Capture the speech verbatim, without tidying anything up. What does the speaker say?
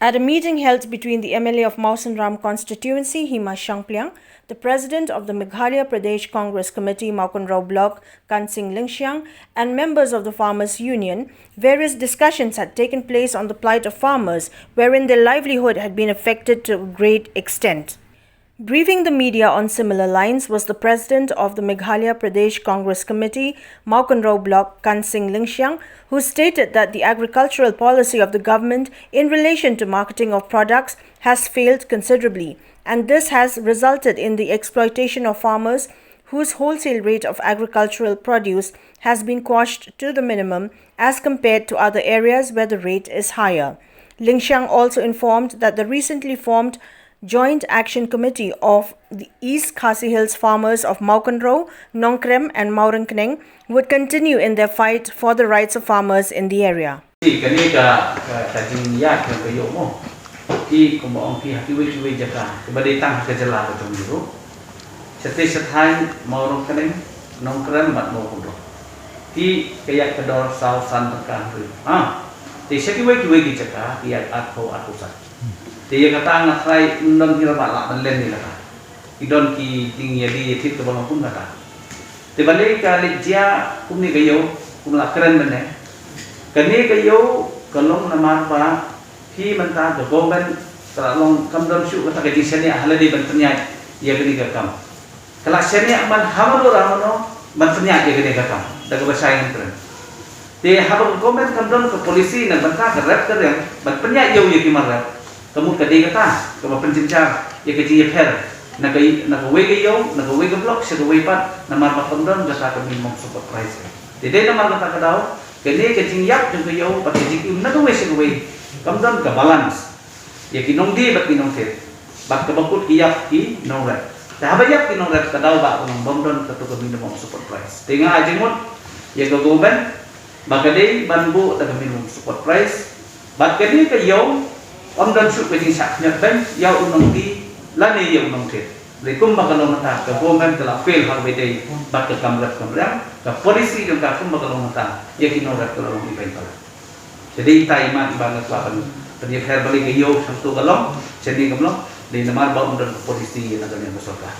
At a meeting held between the M L A of Mawsynram constituency, Hima Shangpliang, the president of the Meghalaya Pradesh Congress Committee, Mawkynrew Block, Kansing Lyngsiang, and members of the Farmers Union, various discussions had taken place on the plight of farmers, wherein their livelihood had been affected to a great extent. Briefing the media on similar lines was the president of the Meghalaya Pradesh Congress Committee, Mawkynrew Block, Kansing Lyngsiang, who stated that the agricultural policy of the government in relation to marketing of products has failed considerably, and this has resulted in the exploitation of farmers, whose wholesale rate of agricultural produce has been quashed to the minimum as compared to other areas where the rate is higher. Lyngsiang also informed that the recently formed Joint Action Committee of the East Khasi Hills farmers of Mawkynrew, Nongkrem and Mawryngkneng would continue in their fight for the rights of farmers in the area. Kane ka, ka, ka jingïaid ka ïoh mo. Ki kumba ong ki ha kiwei kiwei jaka, kiba dei tang ha ka jylla ka jong ngi ruh. Shatei shathaiñ Mawryngkneng, Nongkrem bad Mawkynrew. Ki ka ïaid ka dor saw san tyngka hynriew. Ha. Te sha kiwei kiwei ki jaka, ki ïaid arphew arphew san. Te ïa kata nga trai ym don hi ba lah ban len ïa kata. Ki don ki jingïadei ïathied kaba long kum kata. Te balei ka leit jia kumne ka ïew, kum la kren mynne. Kane ka ïew ka long namar ba phi mynta ka government ka la long kam don shuh kata ka jingshaniah ha lade ban pynïaid ïa kane ka kam. Ka la shaniah man ha mano ra mano ban pynïaid ïa kane ka kam da kaba shai ngan kren. Te haba ka government kam don ka policy na bynta ka rep ka riang ban pynïaid ïew ïa ki mar rep, ka mut ka dei kata kaba pynjynjar ïa ka jingïapher na ka, na kawei ka ïew, na kawei ka block sha kawei pat, namar ba kam don kata ka minimum support price. Te dei namar kata ka daw kane ka jingïap jong ka ïew bad ka jingim na kawei sha kawei kam don ka balance ïa ki nongdie bad ki nongthied, bad kaba kut ki ïap ki nongrep. Te haba ïap ki nongrep ka daw ba ka long bym don kato ka minimum support price. Te nga ai jingmut ïa ka government ba ka dei ban buh da ka minimum support price. Bad kane ka ïew ym don shuh ka jingshah khñiot beiñ ïa u nongdie lane ïa u nongthied. Dei kumba ka long mynta ka government ka la fail ha kaba ïadei bad ka kam rep kam riang, ka policy jong ka kumba ka long mynta ïa ki nongrep ka la long ibeiñ palat. Te dei ita i mat iba nga kwah ban pynïapher balei ka ïew shano ka long, shane kam long, dei namar ba ym don ka policy na ka liang ka sorkar.